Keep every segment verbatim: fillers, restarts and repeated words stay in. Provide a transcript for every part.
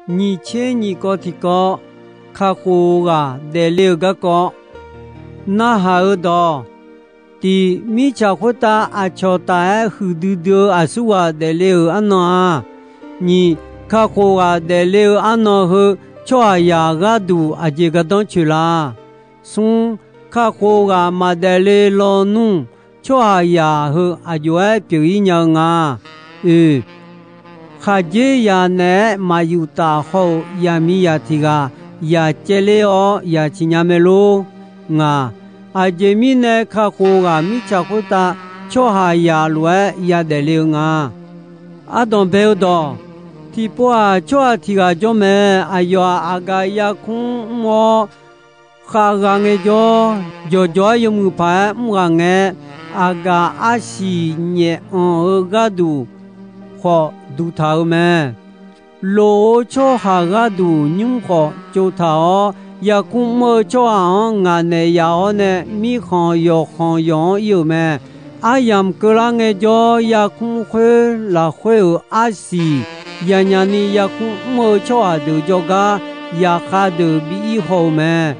nyiq tser nyiq kawv tiqkawv, kakhof ghaq daefle-euq garkawv. Narhaq-eu dawq, tiq, mirtsaq khoertav aqcawq taf-aer huiqdui dui-eu aqsurghaq daefle-euq arnan-a. Nyiq, kakhof ghaq daefle-eu arnan heu tsawrhaqzaq gharduq aqjeq gardanr coeq la? Smr, kakhof ghaq maqdaef le lawnmr, tsawrhaqzaq heu aqjox-aer pyeuf-ir nya-eu nga? Oeq, khaqdzerzaq naeq-aer maqyuf taf haw-euq zaqmiqzaq tiq ghaq yaq caev ler-awr yaq ciqnya mae lor? Ngaq, aqjeq mirnae kakhof ghaq mirtsaq khoertav tsawrhaqzaq lof-aer yadaef le-eu nga? Ardanq bae-eu dawq, tiqpov-aq, tsawrhaq tiq ghaq jawr mae. Aqyawf-aq, aqgaf yarkmr mr-awr khav gha ngaejawr, jawqjawq-aer yawmuiq paq-aer mr ghaq ngae, aqgaf arsiq nyaef anq-eu gharduq khawf duq taq-eu mae. Lof-eu tsawrhaq gharduq nymr khawf tsovtaq-awr, yarkmr mr-eu tsawrhaq-anr ngaq naeq yaf-awr nae, mirkhanq yawqkhanq yawq-anr ir-euq mae. Aryamq keuvlar ngaejawr, yarkmr khoer lafkhoer-euq arsiq yanyani yarkmr mr-eu tsawrhaq deuq jawrgar, zaqkhav deuq bi ir haw-eu mae.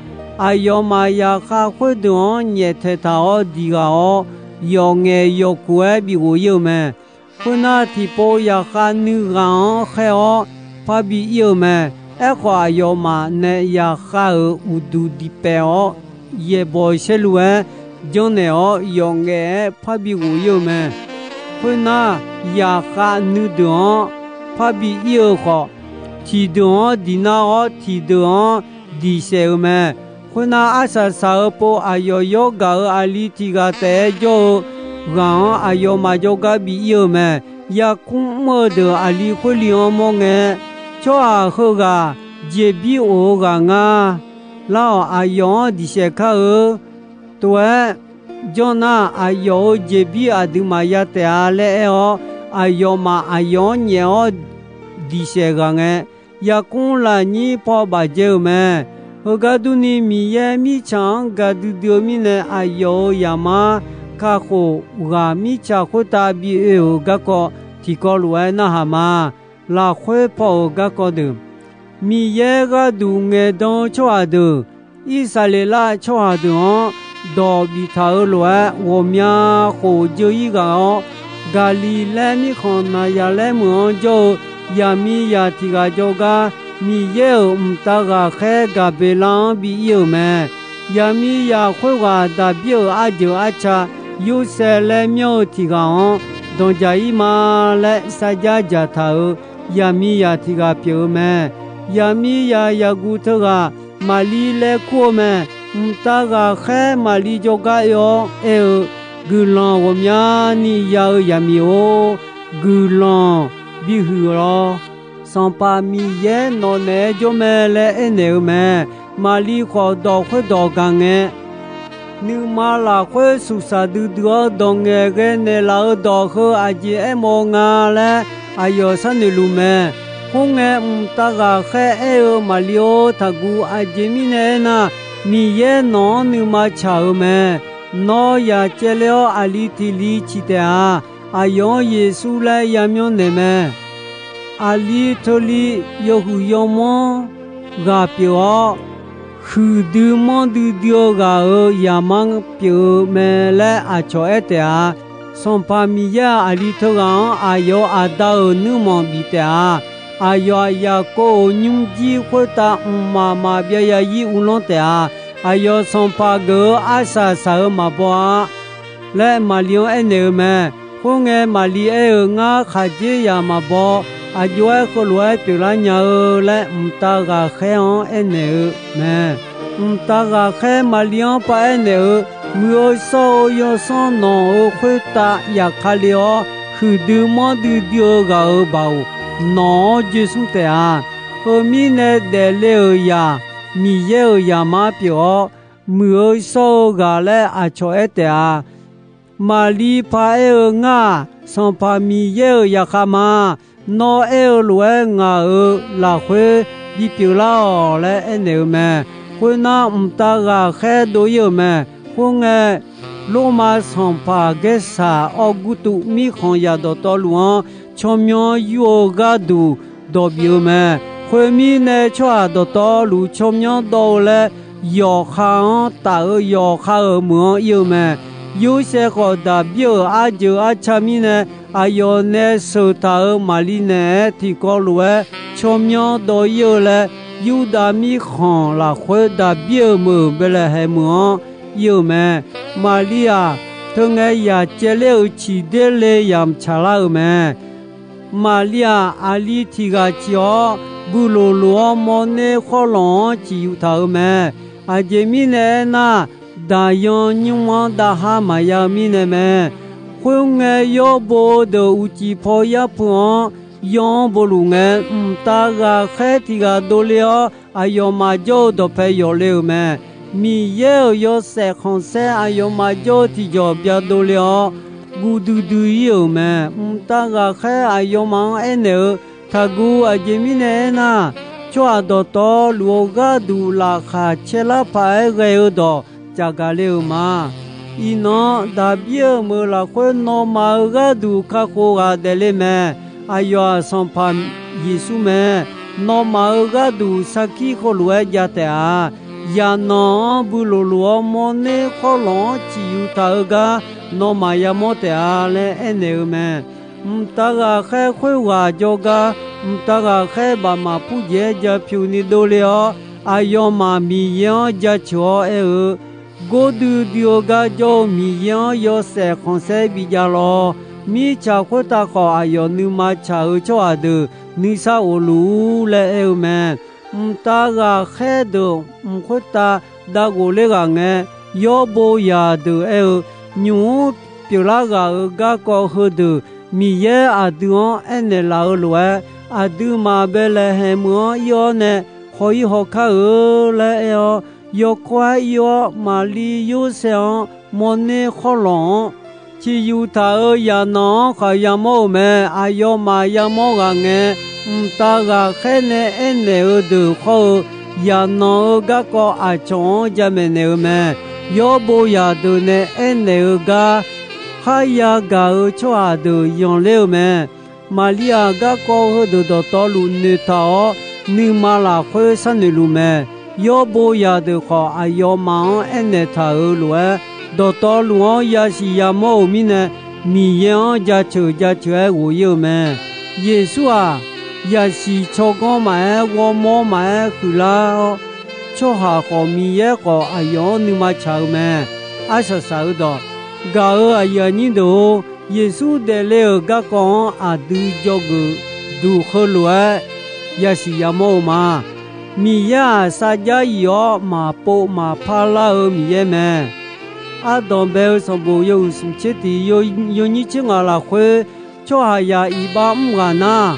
Aqyawfmaf zaqkhav khoerdeuq-anr nyaeftaeq taq-awr diq ghaq-awr, yawf ngaef yawf kuq-aer bighof ir-eu mae. Khoernar, tiqpov zaqkhav nuighaq-anr khaer-awr parbi ir-eu mae. Aerkhawf, aqyawfmaf nae zaqkhav-euq uqduq diq paef-awr, yaeqbawq saerlu-aer janrnaeq-awr, yawf ngaef-aer parbi ghof ir-eu mae. Khoernar, zaqkhav nuideuq-anr parbi ir-eu khawf, tiqdeuq-anr diq nar-awr, tiqdeuq-anr diq saef-eu mae. Khoernar, arsaq saq-eu pov aqyawf yawr gaq-euq aqli tiq ghaq taef-aer jawr-eu ghaq-anr aqyawfmaf jawrgar bi ir-eu mae. Yarkmr mr-eu deuq aqli khoerli-anr mawr ngae, tsawrhaq heughaq jeqbir of-eu ghaq nga. Lar-awq, aqyawf-anr diq saef kar-eu. Tov-aer janr nar, aqyawf-euq jeqbir aqduimaf ya taef-a laer aer-awr, aqyawfmaf aqyawf-anr nyaef-awr diq saef ghaq ngae, yarkmr lafnyir paw bafdzae-euq mae. Heugar durni, Miqyaer mirtsaq-anr gaqdui dui-eu mirnae, aqyawf-euq zaqmar kakhof ghaq mirtsaq khoertav bi oe-euq garkawv tiqkawv lof-aer narhaq ma. Lafkhoer paw-euq garkawv deuq, Miqyaer gharduq ngaeqdan-eu tsawrhaq deuq, Irsaqleqlav tsawrhaq deuq-anr dawq biftaq-euq lof-aer, ghawqmya khof dzeur-ir ghaq-awr, Gaqliqlaer mirkhanq Naqzaqlaer meuq-anr jawr-eu zaqmiqzaq tiq ghaq jawrgar, Miqyaer-euq mqtav ghaqkhaer Gaqbeqlar-anr bi ir-euq mae. Zaqmiqzaq khoerghaq Daqbir-euq arjeuq arca Yorsaev laer myanr-eu tiq ghaq-anr danqdzaq-ir ma laer sarjax dzaqtaq-euq zaqmiqzaq tiq ghaq pyeuf-eu mae. Zaqmiqzaq yaqguq teughaq Maqlir laer kur-eu mae. Mqtav ghaqkhaer Maqlir jawrgar oe-awr aer-eu, Guiqlanq ghawqmyani ya-eu zaqmiq-or, guiqlanq bihuiq-awq. Sanqpaq Miqyaer nawq naeq-aer jawr mae laer aernaeq-eu mae. Maqlir khawf, dawq khoerdawq gaq ngae, nuima lafkhoer suqsaq duidui-awr dawq ngaeqghae naeqlaf-eu dawq heu aqjeq aermawf-eu nga laer aqyawf sharnoeq luf mae. Khoerngae, mqtav ghaqkhaer aer-eu, Maqlir-or, taqguv. Aqjeq mirnae aernar, Miqyaer nawq-anr nuima tsaq-euq mae. Nawr yaq caevler-awr, aqli tiq li ciq taef-a. Aqyawf-anr Yeqsur laer yamyanr naeq mae. Aqli teuli yawhuiq yawmanr ghaq pyeuf-awr, huiqdui manrdui dui-eu ghaq-euq zaqmar pyeuf-eu mae laer aqcawq aer taef-a. Sanqpaq Miqyaer-aq, aqli teughaq-anr aqyawf-euq aqda-euq nuirmanq bif taef-a. Aqyawf-aq, Yaqkov-euq nymrjir khoertav mqmaq maqbyav ya-ir uvlanr taef-a. Aqyawf sanqpaq geuf-eu arsaq saq-eu maqbaw-a laer Maqlir-anr aernaeq-eu mae. Khoerngae, Maqlir aer-eu, Ngar khaqdzerzaq maqbaw. Aqjox-aer heulof-aer pyeuflar nya-eu laer, mqtav ghaqkhaer-anr aernaeq-eu mae. Mqtav ghaqkhaer Maqlir-anr paraer naeq-eu, Muiq-eu shawr-eu Yawsanr nawq-euq khoertav yaf ka le-awr, huiqdui manrdui dui-eu ghaq-euq baoq nawq-anr joe smr taef-a. Heu mirnae, daefle-euq zaq Miqyaer-euq zaqmar pyeuf-awr, muiq-eu shawr-eu ghaq laer aqcawq aer taef-a. Maqlir paraer-eu, Ngar-aq, Sanqpaq Miqyaer-euq zaqkhav ma. Nawr aer-eu lof-aer ngaq-euq lafkhoer bipyeuf lar-awq laer aernaeq-eu mae. Khoernar, mqtav ghaqkhaer dov-ir-euq mae. Khoerngae, Lormav sanqpaq Gaersaq Awrgurtuv mirkhanqzaq dawqtawvluf-anr tsawrmyanr yur-eu gharduq dawq bif-eu mae. Khoermirnae, tsawrhaq dawqtawvluf tsawrmyanr dawv-eu laer yawqha-anr taf-eu yawqha-euq meuq-anr ir-eu mae. Yorsaev khawf, Daqbir-euq arjeuq arca mirnae aqyawf nae sheuq taq-euq Maqliv naeq-aer tiqkawv lof-aer tsawrmyanr dawv ir-eu laer, Yurdav mirkhanq lafkhoer Daqbir-euq meuq Baeqlaeqhaeq meuq-anr ir-euq mae. Maqliv-aq, teu ngae yaq caev ler-euq ciq der le yamq tsaqlar-euq mae. Maqliv-aq, aqli tiq ghaq ciq-awr, builoq loq-awr mawrner khawrlawq-anr ciq yuf taq-euq mae. Aqjeq mirnae aernar, daqyan nymr-anr dav har maqya-eu mirnae mae. Khoerngae, yawrbo deuq uqcif paw yar pu-anr yaw-anr bo luf ngae, mqtav ghaqkhaer tiq ghaq dovle-awr, aqyawfmaf jawr-eu dawqpae yawf le-euq mae. Miqyaer-euq yawshaef khanqsaer aqyawfmaf jawr-eu tiqjawq byadov le-awr, guv duidui ir-euq mae. Mqtav ghaqkhaer aqyawfmaf-anr aernaeq-eu, Taqguv. Aqjeq mirnae aernar, tsawrhaq dawqtawvluf-euq gharduq laqkhaq caerlar paq-aer ghae-eu dawq caqgaq le-euq ma. Iqnan, Daqbir-euq meuq lafkhoer nawmaf-euq gharduq kakhof ghaq daefle mae. Aqyawf-aq, Sanqpaq Yeqsur mae. Nawmaf-euq gharduq sarkir heulof-aer jav taef-a. Yaqnanq-anr builoq loq-awr mawrner khawrlawq-anr ciq yuf taq-eu gar nawmaf yamawr taef-a laer aernaeq-eu mae. Mqtav ghaqkhaer khoerghaq jawrgar, mqtav ghaqkhaer baqmaq purjeq-aer ja pyuq ni dovle-awr, aqyawfmaf Miqyaer-anr jaceuq-awr aer-eu, Gordui dui-eu gar jawr-eu Miqyaer-anr yawshaef khanqsaer bijav lawr. Mirtsaq khoertav khawf, aqyawf nuima tsaq-eu tsawrhaq deuq nuisar of luf-ur laer aer-eu mae. Mqtav ghaqkhaer deuq mq khoertav dav ghof ler ghaq ngae, yawrbo zaqdeuq aer-eu, Nymq-mr pyeuflar ghaq-euq garkawv heudeuq Miqyaer aqdui-anr aernaeq laf-eu lof-aer, aqduimaf Baeqlaeqhaeq meuq-anr ir-awr nae haw-ir haw kar-eu laer aer-awr, yawkawr-aer ir-awr, Maqliv Yorsaev-anr mawrner khawrlawq-anr ciq yuf taq-euq yaqnanq-anr khawf yamawr-euq mae. Aqyawfmaf yamawr ghaq ngae, mqtav ghaqkhaer nae aernaeq-eu deuq khawr-eu yaqnanq-eu garkawv aqcawq-anr jamaeq naeq-eu mae. Yawrbo zaqdeuq nae aernaeq-eu gar kharya gaq-euq tsawrhaq deuq yanqler-eu mae. Maqliv-aq, garkawv heudeuq dawqtawvluf noeqtaq-awr, nuima lafkhoer sharnoeq luf mae. Yawrbo zaqdeuq khawf, aqyawfmaf-anr aernaeq taq-euq lof-aer, dawqtawvluf-anr yasiq yamawr-euq mirnae, Miqyaer-anr jaceuq jaceuq-aer ghof-ir-eu mae. Yeqsur-aq, yasiq tsawrganr maqaer, ghawrmawr maqaer huiqlar-awr, tsawrhaq khawf, Miqyaer khawf, aqyawf-anr nuima tsaq-eu mae. Arsaq saq-eu dawq, gaq-euq aqyuif aqnyir deuq-or, Yeqsur daefle-euq garkawv-anr aqdui dzawgeuf duq heulof-aer yasiq yamawr-eu ma. Miqyaer-aq, sarjax yif-awr maqpov maqpar lar-eu Miqyaer mae. Ardanq bae-eu sanqbof yawhuiq smq tser tiq yawnyir tser ngaq lafkhoer, tsawrhaqzaq iqbax mr ghaq nar,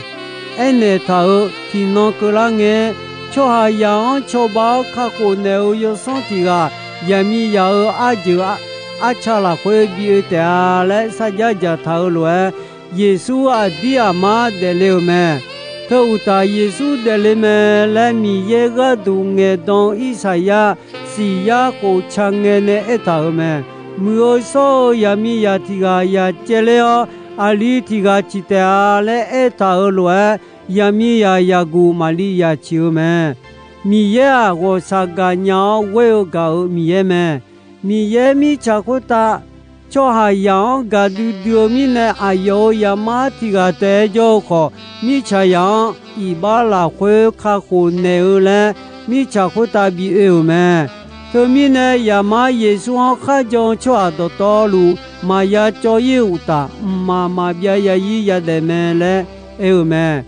aernaeq taq-euq tiqnan keuvlar ngae, tsawrhaqzaq-anr cawba-awr kakhof naeq-euq yawsanr tiq ghaq yaqmiqzaq-euq arjeuq arca lafkhoer bi oe taef-a laer sarjax dzaqtaq-eu lof-aer, Yeqsur aqdir aqmar daefle-euq mae. Teu uqtaf, Yeqsur daefle mae laer Miqyaer gharduq ngaeqdan-eu Irsaqyar siq yar khof ca ngae nae aertaq-euq mae. Muiq-eu shawr-eu yaqmiqzaq tiq ghaq ya caevler-awr, aqli tiq ghaq ciq taef-a laer aertaq-euq lof-aer, yaqmiqzaq yaqguq Maqliv yaq ciq-eu mae. Miqyaer-aq, ghawqshaq gaqnya-awr ghoer-eu gaq-euq Miqyaer mae. Miqyaer mirtsaq khoertav tsawrhaqzaq-anr gaqdui dui-eu mirnae, aqyawf-euq Zaqmar tiq ghaq taef-aer jawr-eu khawf, mirtsaqzaq-anr iqbax lafkhoer kakhof naeq-eu laer, mirtsaq khoertav bi oe-euq mae. Teumirnae, Zaqmar Yeqsur-anr kharjan-eu tsawrhaq dawqtawvluf maqya cawv-ir-eu uqtaf, mqmaq maqbyav ya-ir yadaef mae laer aer-eu mae.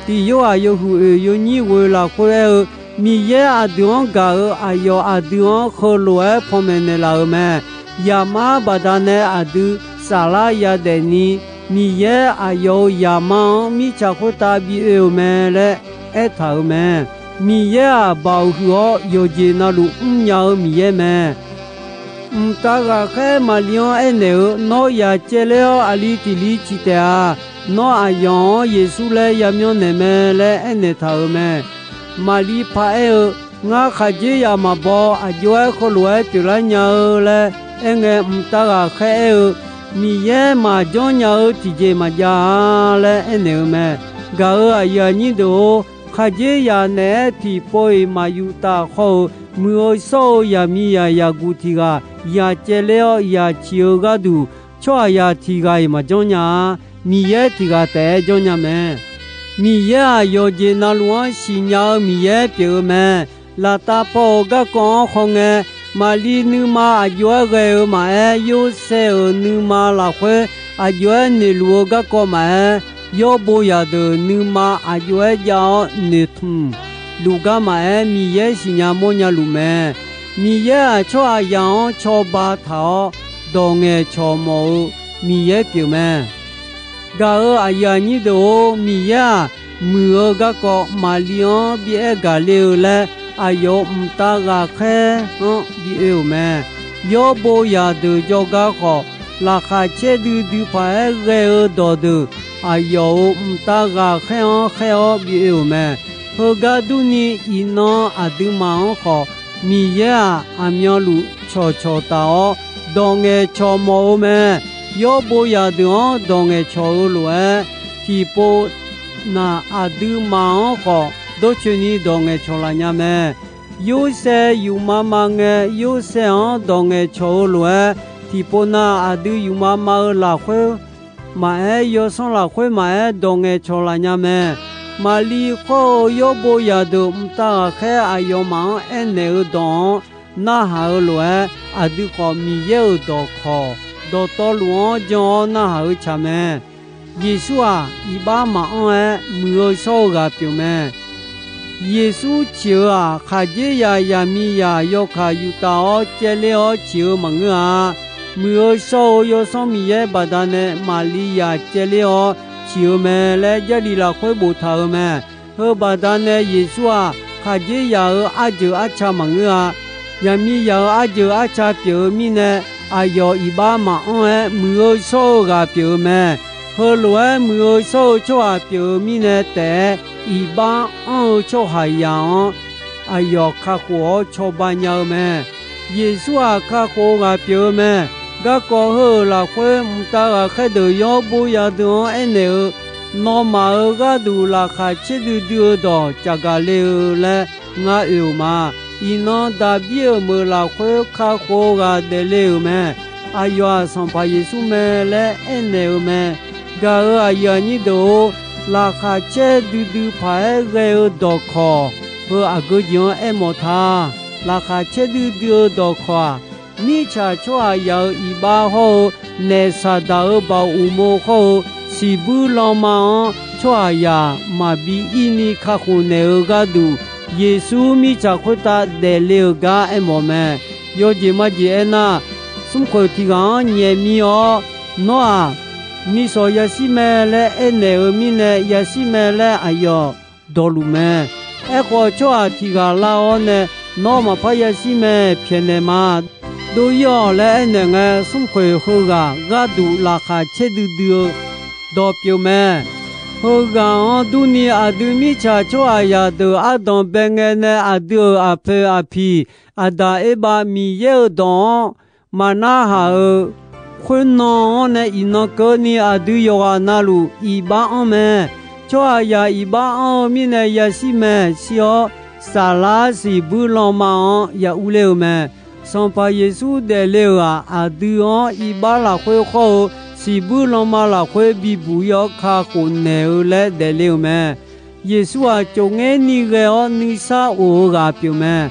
Tiq Yorhaq yawhuiq oeq yawnyir ghoe lafkhoer aer-eu, Miqyaer aqdui-anr gaq-euq aqyawf aqdui-anr heulof-aer panmaeq naeqlaf-euq mae. Zaqmar baqdanae aqdui saflar yadaef ni, Miqyaer aqyawf-euq Zaqmar-anr mirtsaq khoertav bi oe-euq mae laer aertaq-euq mae. Miqyaer-aq, baoq huiq-awr yawqjeq navluf mrnya-eu Miqyaer mae. Mqtav ghaqkhaer Maqliv-anr aernaeq-eu, Nawr ya caevler-awr, aqli tiq li ciq taef-a. Nawr aqyawf-anr Yeqsur laer yamyanr naeq mae laer aernaeq taq-euq mae. Maqliv paraer-eu, Ngar khaqdzerzaq maqbaw, aqjox-aer heulof-aer pyeuflar nya-eu laer aerngae, mqtav ghaqkhaer aer-eu, Miqyaer maqjanr nya-eu tiqjeq maqjav-a laer aernaeq-eu mae. Gaq-euq aqyuif aqnyir deuq-or, Khaqdzerzaq naeq-aer tiqpov-iq maqyuftaf khawr-eu, muiq-eu shawr-eu zaqmiqzaq zaqguq tiq ghaq yaq caevler-awr yaq ciq-eu gharduq, tsawrhaqzaq tiq ghaq-iq maqjanr nya-a. Miqyaer tiq ghaq taef-aer janrnya mae. Miqyaer-aq, yawqjeq navluf-anr siqnya-eu Miqyaer pyeuf-eu mae. Laftav paw-euq garkawv-anr khawngae, Maqliv nuima aq jov-aer ghae-eu maqaer, Yorsaev-euq nuima lafkhoer aq jov-aer noeqluf-eu garkawv maqaer, yawrbo zaqdeuq nuima aq jov-aer jav-awr noeqtmq luf gar maqaer, Miqyaer siqnya mawrnya luf mae. Miqyaer-aq, tsawrhaqzaq-anr cawba taq-awr, dawq ngaeqcawq mawf-eu Miqyaer pyeuf mae. Gaq-euq aqyuif aqnyir deuq-or, Miqyaer-aq, muiq-eu garkawv Maqliv-anr bi aer gaq le-eu laer, aqyawf-euq mqtav ghaqkhaer-anr bi oe-euq mae. Yawrbo zaqdeuq jawrgar khawf, laqkhaq caerdui dui paq-aer ghae-eu dawqdeuq, aqyawf-euq mqtav ghaqkhaer-anr khaer-awr bi oe-euq mae. Heugar durni, iqnan aqduimaf-anr khawf, Miqyaer-aq, aqmyanluf cawqcawq taf-awr, dawq ngaeqcawq mawf-eu mae. Yawrbo zaqdeuq-anr dawq ngaeqcawq-eu lof-aer, tiqpov naq aqduimaf-anr khawf, dawrcoeni dawq ngaeqcawq laf nya mae. Yorsaev yufmav mav ngae, Yorsaev-anr dawq ngaeqcawq-eu lof-aer, tiqpov naq aqdui yufmav mav-eu lafkhoer maqaer, yawsanr lafkhoer maqaer, dawq ngaeqcawq laf nya mae. Maqliv khawr-eu yawrbo zaqdeuq mqtav ghaqkhaer aqyawfmaf-anr aernaeq-eu dawq-anr narhaq-eu lof-aer, aqdui khawf Miqyaer-euq dawqkawq dawqtawvluf-anr jan-awr narhaq-eu tsaq mae. Yeqsur-aq, iqbax maqanr-aer muiq-eu shawr-eu ghaq pyeuf mae. Yeqsur ciq-eu-aq, khaqdzerzaq zaqmiqzaq yawkaq yuftaf-awr caevler-awr ciq-eu maqngeur-a. Muiq-eu shawr-eu Yawsanr Miqyaer baqdanae Maqliv zaq caevler-awr ciq-eu mae laer Jarlif lafkhoer boftaq-euq mae. Heu baqdanae Yeqsur-aq, khaqdzerzaq-euq arjeuq arca maqngeur-a. Zaqmiqzaq-euq arjeuq arca pyeuf-eu mirnae, aqyawf iqbax maqanr-aer muiq-eu shawr-eu ghaq pyeuf-eu mae. Heulof-aer muiq-eu shawr-eu tsawrhaq pyeuf-eu mirnae taef-aer, iqbax anr-eu tsawrhaqzaq-anr aqyawf kakhof-awr cawba nya-eu mae. Yeqsur-aq, kakhof-eu ghaq pyeuf-eu mae. Garkawv heu-euq lafkhoer, mqtav ghaqkhaer deuq yawrbo zaqdeuq-anr aernaeq-eu, Nawmaf-euq gharduq laqkhaq caerdui dui-eu dawq caqgaq le-eu laer ngar oe-euq ma. Iqnan Daqbir-euq meuq lafkhoer kakhof-eu ghaq daefle-euq mae. Aqyawf-aq, Sanqpaq Yeqsur mae laer aernaeq-eu mae. Gaq-euq aqyuif aqnyir deuq-or, laqkhaq caerdui dui paq-aer ghae-eu dawqkawq heu aqgeu jeq-anr aermawf ta. Laqkhaq caerdui dui-eu dawqkawq-aq, mirtsaq tsawrhaqzaq-euq iqbax hawr-eu, naef Saqdaq-euq baoq uqmov hawr-eu, siqbuir lanma-anr tsawrhaqzaq maqbi ir ni kakhof naeq-eu gharduq, Yeqsur mirtsaq khoertav daefle-euq gar aermawf mae. Yawjeq majeq aernar, smrkhoeq tiq ghaq-anr nyaef mir-awr, Nawr-aq, miqsawq yashir mae laer aernaeq-eu mirnae yashir mae laer aqyawf dawqluf mae. Aerkhawf, tsawrhaq tiq ghaq lar-awr nae, Nawr maqpar yashir mae, pyaeqnaeq ma. Dov-ir-awq laer aernaeq ngae, smrkhoeq heughaq gharduq laqkhaq caerdui dui-eu dawq pyeuf mae. Heughaq-anr durni, aqdui mirtsaq tsawrhaqzaq deuq ardanq bae ngae nae aqdui-euq aqpoeq aqpiq, Aqdaq Erbav Miqyaer-euq dawq-anr maqnarhaq-euq khoernan-anr nae iqnan keuvni aqdui yawqghaq navluf iqbax anr mae. Tsawrhaqzaq iqbax anr-eu mirnae yashir mae. Shir-awr, saflar siqbuir lanma-anr ya urler-eu mae. Sanqpaq Yeqsur daefle-euq-aq, aqdui-anr iqbax lafkhoer khawr-eu siqbuir lanma lafkhoer bibuq-ir-awr kakhof naeq-eu laer daefle-euq mae. Yeqsur-aq, cofngaer ni ghae-awr nuisar of-eu ghaq pyeuf mae.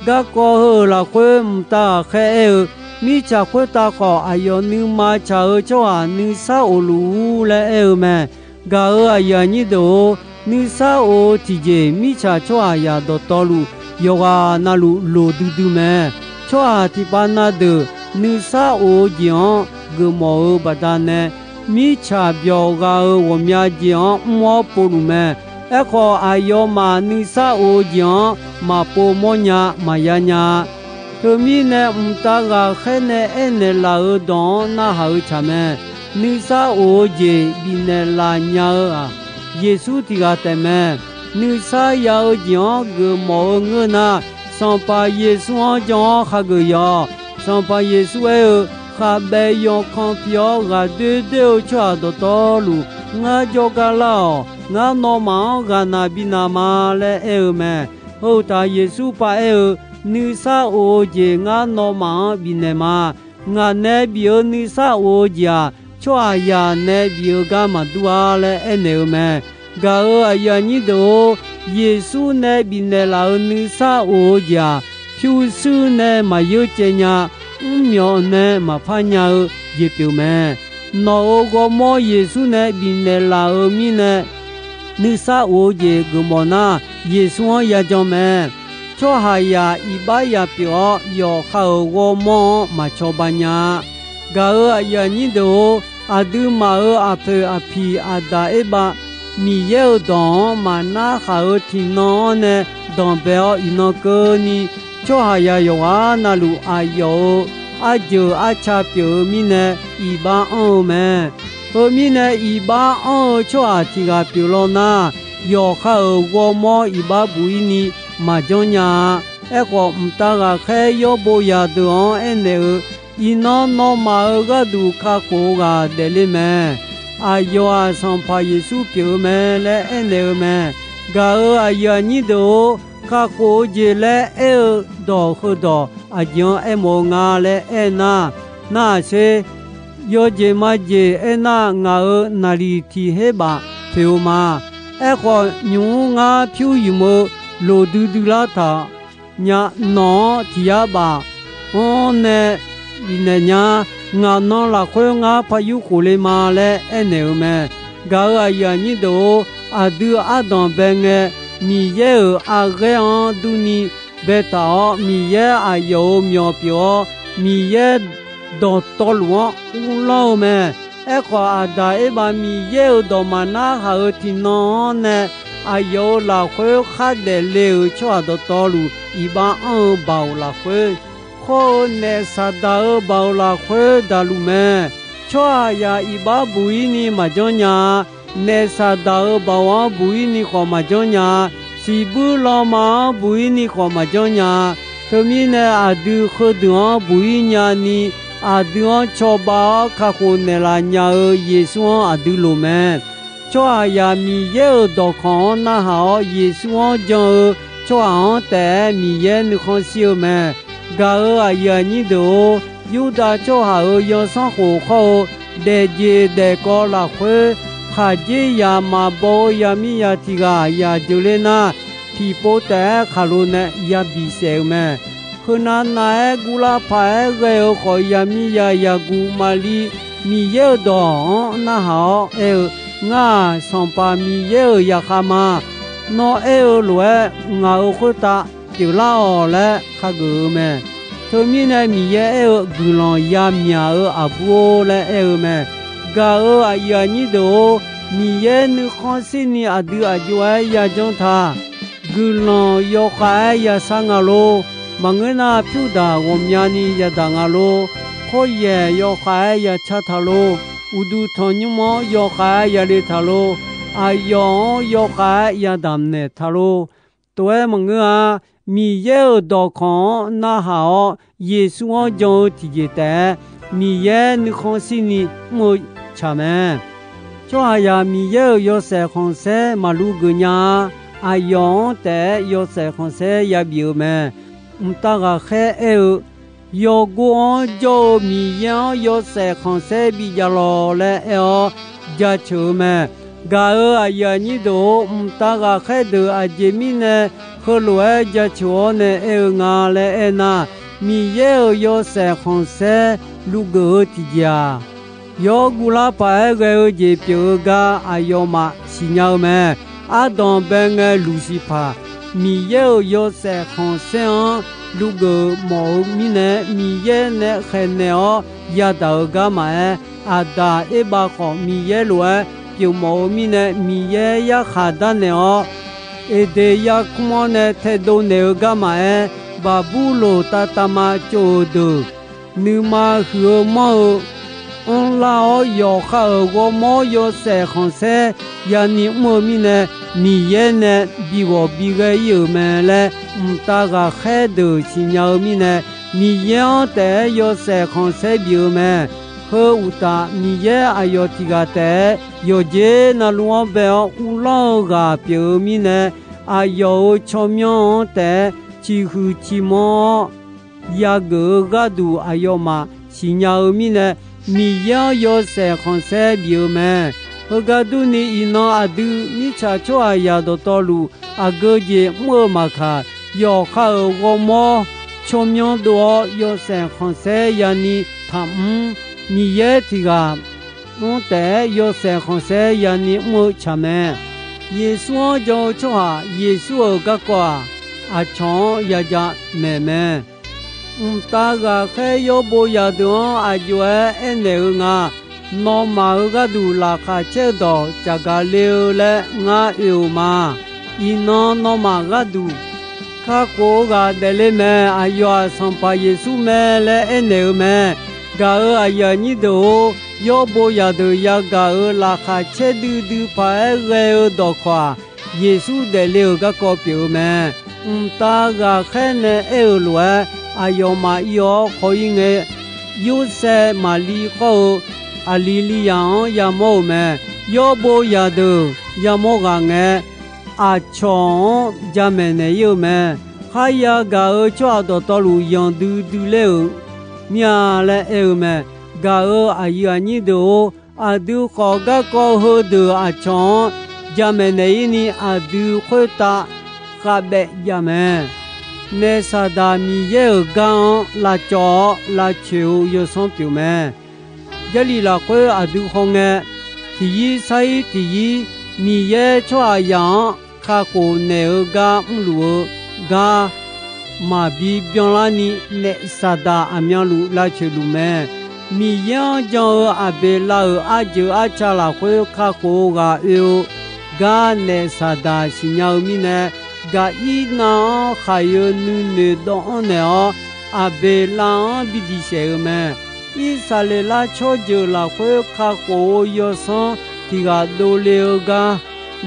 Garkawv heu-euq lafkhoer mqtav ghaqkhaer aer-eu, mirtsaq khoertav khawf aqyawf nuima tsaq-eu tsawrhaq nuisar of luf-ur laer aer-eu mae. Gaq-euq aqyuif aqnyir deuq-or, nuisar of-eu tiqjeq mirtsaq tsawrhaqzaq dawqtawvluf yawqghaq navluf loq duidui mae. Tsawrhaq tiqpav na deuq nuisar of-eu jeq-anr geufmawf-eu baqdanae, mirtsaq byawq gha-eu ghawqmya jeq-anr mr-awr povluf mae. Aerkhawf, aqyawfmaf nuisar of-eu jeq-anr maqpov mawrnya maqya nya-a. Teumirnae, mqtav ghaqkhaer nae aernaeq laf-euq dawq-anr narhaq-eu tsaq mae. Nuisar of-eu jeq bifnaeq laf nya-eu-aq, Yeqsur tiq ghaq taef mae. Nuisar ya-eu jeq-anr geufmawf-eu ngeur nar, Sanqpaq Yeqsur-anr jan-awr khageuf yawq. Sanqpaq Yeqsur aer-eu, Khabaev yawkan pi-awr ghaqdoer doer-eu tsawrhaq dawqtawvluf, Ngar jawrgar lar-awq. Ngar nawmaf-anr ghaqnaq bi naq ma laer aer-eu mae. Heu uqtaf, Yeqsur paraer-eu, Nuisar of-eu jeq ngar nawmaf-anr bifnaeq ma. Ngaq nae bif-eu nuisar of-eu jeq-aq, tsawrhaqzaq nae bif-eu gar maqdur-a laer aernaeq-eu mae. Gaq-euq aqyuif aqnyir deuq-or, Yeqsur nae bifnaeq laf-euq nuisar of-eu jeq-aq, pyurshuir nae maqyeur caev nya, mrmyawf nae maqpar nya-eu jeq pyeuf mae. Nawq-euq ghawrmawr Yeqsur nae bifnaeq laf-euq mirnae, nuisar of-eu jeq geufmawf nar, Yeqsur-anr yajan mae. Tsawrhaqzaq iqbax yaq pyeuf-awr, yawqha-euq ghawrmawr-anr maqcawba nya-a. Gaq-euq aqyuif aqnyir deuq-or, aqduimaf-euq aqpoeq aqpiq Aqdaq Erbav, Miqyaer-euq dawq-anr maqnar khaq-euq tiqnan-anr nae danqbae-awr, iqnan keuvni tsawrhaqzaq yawqghaq navluf aqyawf-euq arjeuq arca pyeuf-eu mirnae iqbax anr-eu mae. Heu mirnae, iqbax anr-eu tsawrhaq tiq ghaq pyeuf law nar, yawqha-euq ghawrmawr iqbax buq-ir ni maqjanr nya-a. Aerkhawf, mqtav ghaqkhaer yawr bo yaq deuq-anr aernaeq-eu, Iqnan nawmaf-euq gharduq kakhof-eu ghaq daefle mae. Aqyawf-aq, Sanqpaq Yeqsur pyeuf-eu mae laer aernaeq-eu mae. Gaq-euq aqyuif aqnyir deuq-or, kakhof-eu jeq laer aer-eu dawq heudawq aqjeq-anr aermawf-eu nga laer aernar, narhaq sher. Yawjeq majeq aernar, ngaq-euq naqliq tiq her baf poeq-eu ma. Aerkhawf, nymq mr ngar pyur ymq-eu loqdui dui lar taq nya. Nawq-anr tiq yar baf-anr nae bifnaeq nya. Ngaq nan lafkhoer ngar par yur khof le ma laer aernaeq-eu mae. Gaq-euq aqyuif aqnyir deuq-or, aqdui ardanq bae ngae, Miqyaer-euq arghaer-anr durni baetaq-awr, Miqyaer aqyawf-euq myawq pyeuf-awr, Miqyaer dawqtawvluf-anr uvlanr-eu mae. Aerkhawf, Aqdaq Erbav Miqyaer-euq dawq maqnar haq-euq tiqnan-anr nae, aqyawf-euq lafkhoer khardaef le-euq tsawrhaq dawqtawvluf iqbax anr-eu baoq lafkhoer, hawr-eu naef Saqdaq-euq baoq lafkhoer daqluf mae. Tsawrhaqzaq iqbax buq-ir ni maqjanr nya-a. Naef Saqdaq-euq baoq-anr buq-ir ni khawf maqjanr nya-a. Siqbuir lanma-anr buq-ir ni khawf maqjanr nya-a. Teumirnae, aqdui heudeuq-anr buq-ir nyani, aqdui-anr cawba-awr kakhof naeqlaf nya-eu Yeqsur-anr aqdui loq mae. Tsawrhaqzaq Miqyaer-euq dawqkawq-anr narhaq-awr, Yeqsur-anr jan-eu tsawrhaq-anr taef-aer Miqyaer nuikhanr shir-eu mae. Gaq-euq aqyuif aqnyir deuq-or, Yurdav tsawrhaq-euq yawsanr khof khawr-eu daefjeq daefkawv lafkhoer, khaqdzerzaq maqbaw-eu yamir ya tiq ghaq yaq jeuq ler nar, tiqpov taef-aer khaqlo nae yabi saef-eu mae. Heunav nav-aer guvlar paq-aer ghae-eu khawf, yamir ya yaqguq maqli Miqyaer-euq dawq-anr narhaq-awr aer-eu, Ngar-aq, Sanqpaq Miqyaer-euq zaqkhav ma. Nawr aer-eu lof-aer ngaq-euq khoertav pyeuflar-awq laer khageuf-eu mae. Teumirnae Miqyaer aer-eu, Guiqlanq yamyaq-eu aqbur-or laer aer-eu mae. Gaq-euq aqyuif aqnyir deuq-or, Miqyaer nuikhanr shirni aqdui aq jov-aer yajanr ta. Guiqlanq yawkhav-aer yashar nga lor. Maqngeur nar, pyurdaq ghawqmyani yadaq nga lor. Khawryaeq yawkhav-aer yacar ta lor. Uqduq tanqnymr-anr yawkhav-aer yale ta lor. Aqyawf-anr yawkhav-aer yadamq naeq ta lor. Tov-aer maqngeur-a. Miqyaer-euq dawqkawq-anr narhaq-awr, Yeqsur-anr jan-eu tiqjeq taef-aer, Miqyaer nuikhanr shirni mr-eu tsaq mae. Tsawrhaqzaq Miqyaer-euq yawshaef khanqsaer maqlu geuf nya-a. Aqyawf-anr taef-aer yawshaef khanqsaer yabif-eu mae. Mqtav ghaqkhaer aer-eu, Yawgor-anr jawr-eu Miqyaer-anr yawshaef khanqsaer bijav lawq laer aer-awr jaceuq-eu mae. Gaq-euq aqyuif aqnyir deuq-or, mqtav ghaqkhaer deuq aqjeq mirnae heulof-aer jaceuq-awr nae aer-eu nga laer aernar, Miqyaer-euq yawshaef khanqsaer lugeuf-eu tiqjeq-aq, yawr guvlar paq-aer ghae-eu jeq pyeuf-eu gar aqyawfmaf siqnya-eu mae. Ardanq bae ngae luqsiq paq, Miqyaer-euq yawshaef khanqsaer-anr lugeuf mawf-eu mirnae, Miqyaer nae khaeqnaeq-awr yadaq-eu gar maqaer, Aqdaq Erbav khawf Miqyaer lof-aer pyeufmawf-eu mirnae, Miqyaer yarkhaq darnaeq-awr, Eqdeq yarkmr-anr nae taedov naeq-eu gar maqaer, Baqburloq tavtavma tsov-euq deuq, nuima huiq-eu manr-eu anrlar-awr, yawqha-euq ghawrmawr yawshaef khanqsaer yani mr-eu mirnae, Miqyaer nae bi ghawq bi ghae ir-euq mae laer mqtav ghaqkhaer deuq siqnya-eu mirnae, Miqyaer-anr taef-aer yawshaef khanqsaer bif-eu mae. Heu uqtaf, Miqyaer aqyawf tiq ghaq taef-aer yawqjeq navluf-anr bae-awr uvlanr-eu ghaq pyeuf-eu mirnae, aqyawf-euq tsawrmyanr-anr taef-aer ciqhuiq ciqmanr-awr, yageuf-eu gharduq aqyawfmaf siqnya-eu mirnae, Miqyaer-anr yawshaef khanqsaer bif-eu mae. Heugar durni, iqnan aqdui mirtsaq tsawrhaqzaq dawqtawvluf, aqgeu jeq mr-eu maqkaq, yawqha-euq ghawrmawr tsawrmyanr dov-awr yawshaef khanqsaer yani taqmr. Miqyaer tiq ghaq-anr taef-aer yawshaef khanqsaer yani mr-eu tsaq mae. Yeqsur-anr jan-eu tsawrhaq Yeqsur-euq garkawv-aq, aqcawq-anr yaja maeq mae. Mqtav ghaqkhaer yawr bo zaqdeuq-anr aq jov-aer aernaeq-eu nga. Nawmaf-euq gharduq laqkhaq caer-eu dawq caqgaq le-eu laer ngar oe-euq ma. Iqnan nawmaf gharduq kakhof-eu ghaq daefle mae. Aqyawf-aq, Sanqpaq Yeqsur mae laer aernaeq-eu mae. Gaq-euq aqyuif aqnyir deuq-or, yawr bo zaqdeuq yagaq-euq laqkhaq caer duidui paq-aer ghae-eu dawqkawq-aq, Yeqsur daefle-euq garkawv pyeuf-eu mae. Mqtav ghaqkhaer nae aer-euq lof-aer, aqyawfmaf ir-awr khawf-ir ngae, Yorsaev Maqli khawr-eu Aqlizayaq-anr yamawr-euq mae. Yawr bo zaqdeuq yamawr ghaq ngae, aqcawq-anr jamaeq naeq-ir-eu mae. Kharya gaq-euq tsawrhaq dawqtawvluf yanqdui dui ler-euq mir-a laer aer-eu mae. Gaq-euq aqyuif aqnyir deuq-or, aqdui khawf garkawv heudeuq aqcawq-anr jamaeq naeq-ir ni aqdui khoertav khavbaev jav mae. Naef Saqdaq Miqyaer-euq gar-anr lavcawv-awr lavcoeq-eu yawsanr pyeuf mae. Jarlif lafkhoer aqdui hawngae, tiqyir sarir tiqyir Miqyaer tsawrhaqzaq-anr kakhof naeq-eu gar mrluf-eu gar maqbi byanlarni, Naef Saqdaq aqmyanluf lavcoeq luf mae. Miqyaer-anr jan-eu Aqbeqlav-euq arjeuq arca lafkhoer kakhof-eu ghaq oe-eu gar Naef Saqdaq siqnya-eu mirnae, gaq-ir nav-anr khaqyae nuinoeq dawvanr naeq-awr, Aqbeqlav-anr bi diq saef-eu mae. Irsaqleqlav tsawrjeuq lafkhoer kakhof-eu yawsanr tiq ghaq dovle-eu gar,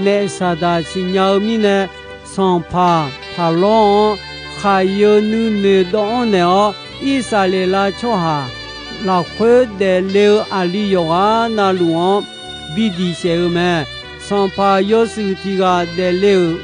Naef Saqdaq siqnya-eu mirnae, sanqpaq Paqlawr-anr khaqyae nuinoeq dawvanr naeq-awr, Irsaqleqlav tsawrhaq lafkhoer daefle-eu aqli yawqghaq navluf-anr bi diq saef-eu mae. Sanqpaq yawshuif tiq ghaq daefle-euq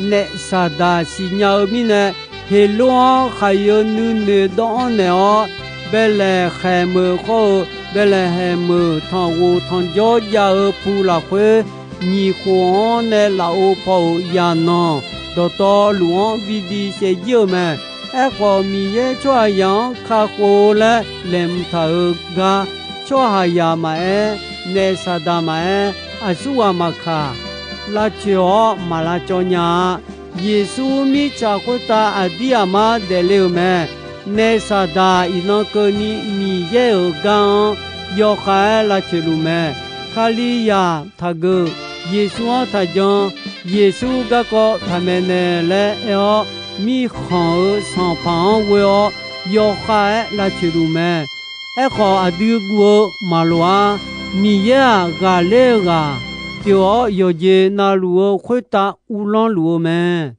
Naef Saqdaq siqnya-eu mirnae, Heqlov-anr khaqyae nuinoeq dawvanr naeq-awr, Baeqlaeqhaeq meuq khawr-eu Baeqlaeqhaeq meuq tanqghof tanqjawr jav-eu pu lafkhoer, nyiq khof-anr nae lafov paw-euq zaqnanq dawqtawvluf-anr bi diq saef jir-eu mae. Aerkhawf, Miqyaer tsawrhaqzaq-anr kakhof-eu laer laeqhmq taq-euq gar, tsawrhaqzaq maqaer, Naef Saqdaq maqaer, aqsurghaq maqkaq, lavcoeq-awr maq lavcawv nya-a. Yeqsur mirtsaq khoertav aqdir aqmar daefle-euq mae. Naef Saqdaq iqnan keuvni Miqyaer-euq gar-anr yawkhav-aer lavcoeq luf mae. Kalizaq taqgeuf, Yeqsur-anr taqjan, Yeqsur garkawv taqmaeq naeq laer aer-awr, mirkhanq-euq sanqpaq-anr ghoe-awr yawkhav-aer lavcoeq luf mae. Aerkhawf, aqdui guv-eu maqloq-ar. Miqyaer-aq, ghaqler-eu ghaq pyeuf-awr, yawqjeq navluf-eu khoertav uvlanr luf-eu mae.